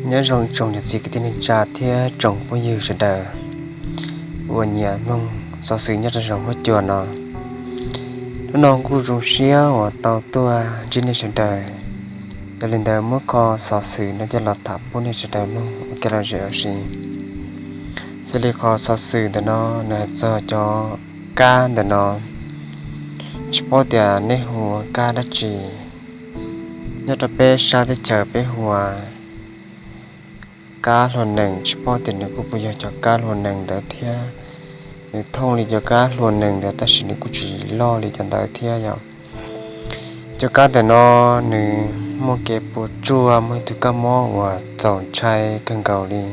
Nyob zoo tsoom niam txiv kwv tij neej tsa thiab tsoom phooj ywg sawv daws uas nyiam mloog xov xwm nyob rau saum huab cua no. Hnub no kuj zoo siab uas tau tuaj ntsib nej sawv daws. Yog li ntawd muab qhov xov xwm no coj los tham pub nej sawv daws mloog ua kev lom zem ua si. Xws li qhov xov xwm ntawm no nws hais txog cov kab ntawm no, tsis paub tias nej hu ua kab dab tsi. Nyob rau peb sab teb chaws peb hu ua kab hlua nees, tsis paub tias nws kuj puas yog cov kab hlua nees ntawd thiab. Nws thooj li cov kab hlua nees ntawd tab sis nws kuj tsis loj li cov ntawd thiab yom. Cov kab ntawm no nws muaj kev puas tsuaj, muaj ib tug kab mob uas txaus ntshai kawg nkaus li.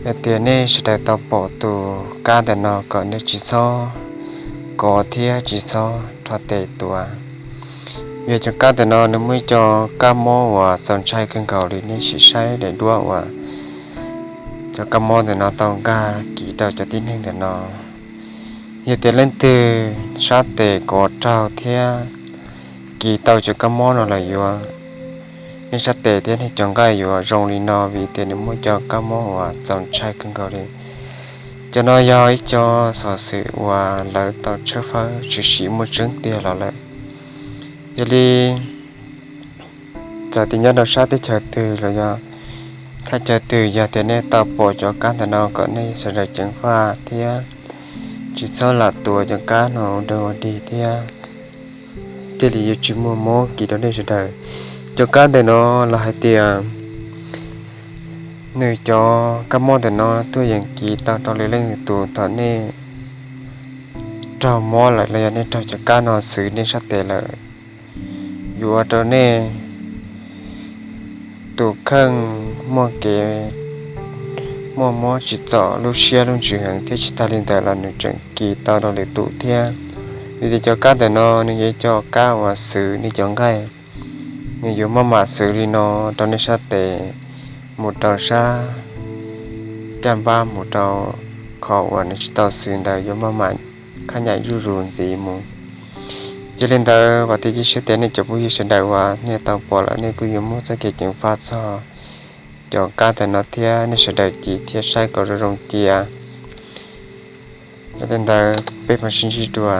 Yog tias nej sawv daws tau pom tus kab ntawm no kom nej tsis txhob kov thiab tsis txhob rho tes tuav. Vim cov kab ntawm no nws muaj ib co kab mob uas txaus ntshai kawg nkaus li, nej sim saib daim duab uas cov kab mob ntawm no tau nkag kis tau cov tib neeg ntawm no. Yog tias leej twg sab tes kov raug thiab kis tau cov kab mob no lawm yuav, nej sab tes thiab nej cov nqaij yuav zoo li no vim tias nws muaj cov kab mob uas txaus ntshai kawg nkaus li. Cov no yog ib co xov xwm uas lawv tau tshawb fawb tshwm sim muaj tseeb tiag los lawm. Yog li txawm tias nyob rau sab teb chaws twg los yog thaj chaw twg, yog tias nej tau pom cov kab ntawm no kom nej sawv daws ceev faj thiab tsis txhob lam tuav cov kab no ua dog ua dig thiab thiaj li yuav tsis muaj mob kis rau nej sawv daws. Cov kab ntawm no los hais tias nws cov kab mob ntawm no tuaj yeem kis tau rau lwm leej lwm tus thaum nej raug mob lawm los yog nej raug cov kab no xwv nej sab tes lawm, yuav ua rau nej tus kheej muaj kev muaj mob tsim txom lub siab lub ntsws heev thiab tsis tag li ntawd los nws tseem kis tau rau lwm tus thiab. Vim tias cov kab ntawm no nws yog ib co kab uas xwv nej cov nqaij, nws yuav maj mam xwv li no rau nej sab tes mus rau sab caj npab mus rau qhov uas nws tsis tau xwv ntawd yuav maj mam khab nyam zuj zus ntxiv mus. Yog li ntawd vam thiab cia siab tias nej cov phooj ywg sawv daws uas nej tau pom lawm nej kuj yuav muab txoj kev ceev faj txog cov kab ntawm no thiab nej sawv daws cia thiab saib kom zoo zoo cia. Yog li ntawd peb mam sib ntsib dua.